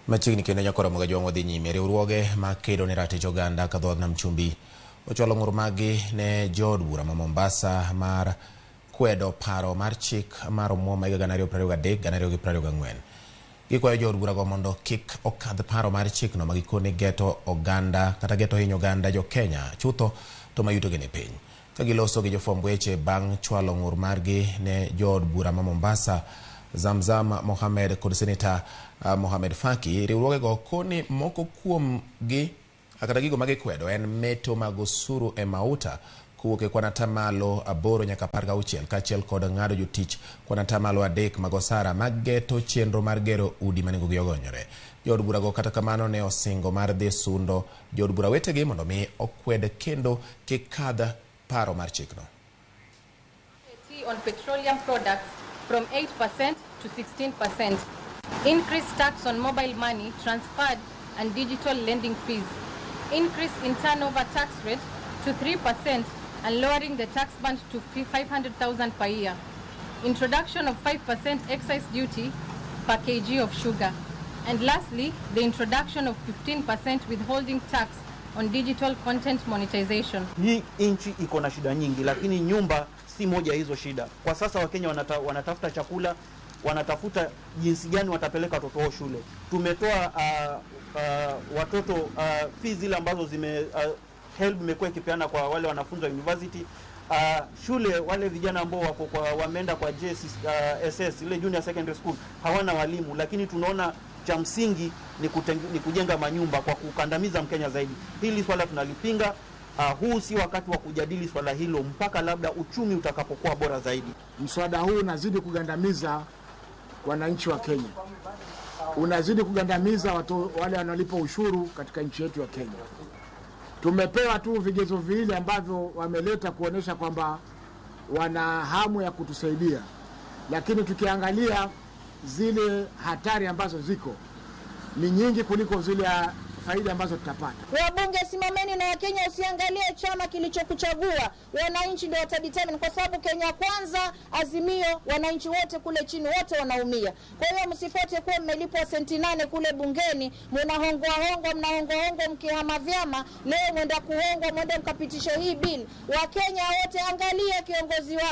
Machiegni kendo nyakoro moga jwang'o dhi nyime. Riwruoge makedo ne ratich oganda ka dhood Nam Chumbi ochwalo ng'ur maggi ne jood bura ma Mombasa mar kwedo paro mar chik mar omuom ma higa 2023 2024. Gikwayo jood burago mondo kik okadh paro mar chikno ma gikone geto oganda kata geto hinyo oganda jo Kenya chutho to ma yutogi ni piny. Ka giloso gi jofwamb weche bang' chwalo ng'ur margi ne jood bura ma Mombasa Zamzam Mohamed kod Seneta Mohamed Faki, riwruogego koni moko kuom gi kata gigo magikwedo en meto mag osuru e mauta kowuok e kwan atamalo 8 nyaka 16 kaachiel kod ng'ado jotich kwan atamalo 3 mag osara mageto chenro mar gero udi ma nengogi ogonyore. Jood burago kata kamano ne osingo mar dhi sundo jood bura wetegi mondo mi okwed kendo kik kadh paro mar chikno. On petroleum products from 8% to 16%, increase tax on mobile money transferred and digital lending fees, increase in turnover tax rate to 3% and lowering the tax band to 500,000 per year, introduction of 5% excise duty per kg of sugar, and lastly, the introduction of 15% withholding tax on digital content monetization. Hii nchi iko na shida nyingi, lakini nyumba si moja hizo shida. Kwa sasa Wakenya wanatafuta chakula, wanatafuta jinsi gani watapeleka watoto wao shule. Tumetoa watoto fees zile ambazo zime HELB imekuwa ikipeana kwa wale wanafunzi wa university. Shule wale vijana ambao wako kwa wameenda kwa JSS ile junior secondary school hawana walimu, lakini tunaona cha msingi ni kujenga manyumba kwa kukandamiza Mkenya zaidi. Hili swala tunalipinga. Huu si wakati wa kujadili swala hilo mpaka labda uchumi utakapokuwa bora zaidi. Mswada huu unazidi kugandamiza wananchi wa Kenya, unazidi kugandamiza watu wale wanalipa ushuru katika nchi yetu ya Kenya. Tumepewa tu vigezo viwili ambavyo wameleta kuonesha kwamba wana hamu ya kutusaidia, lakini tukiangalia zile hatari ambazo ziko ni nyingi kuliko zile faida ambazo tutapata. Wabunge simameni na Wakenya, usiangalie chama kilichokuchagua. Wananchi ndio watadetermine, kwa sababu Kenya Kwanza, Azimio, wananchi wote kule chini wote wanaumia. Kwa hiyo msifuate kuwa mmelipwa senti 8 kule bungeni, mnahongwa hongwa, mnahongwa hongwa mkihama vyama, leo mwenda kuhongwa, mwende mkapitisha hii bill. Wakenya wote, angalia kiongozi wako.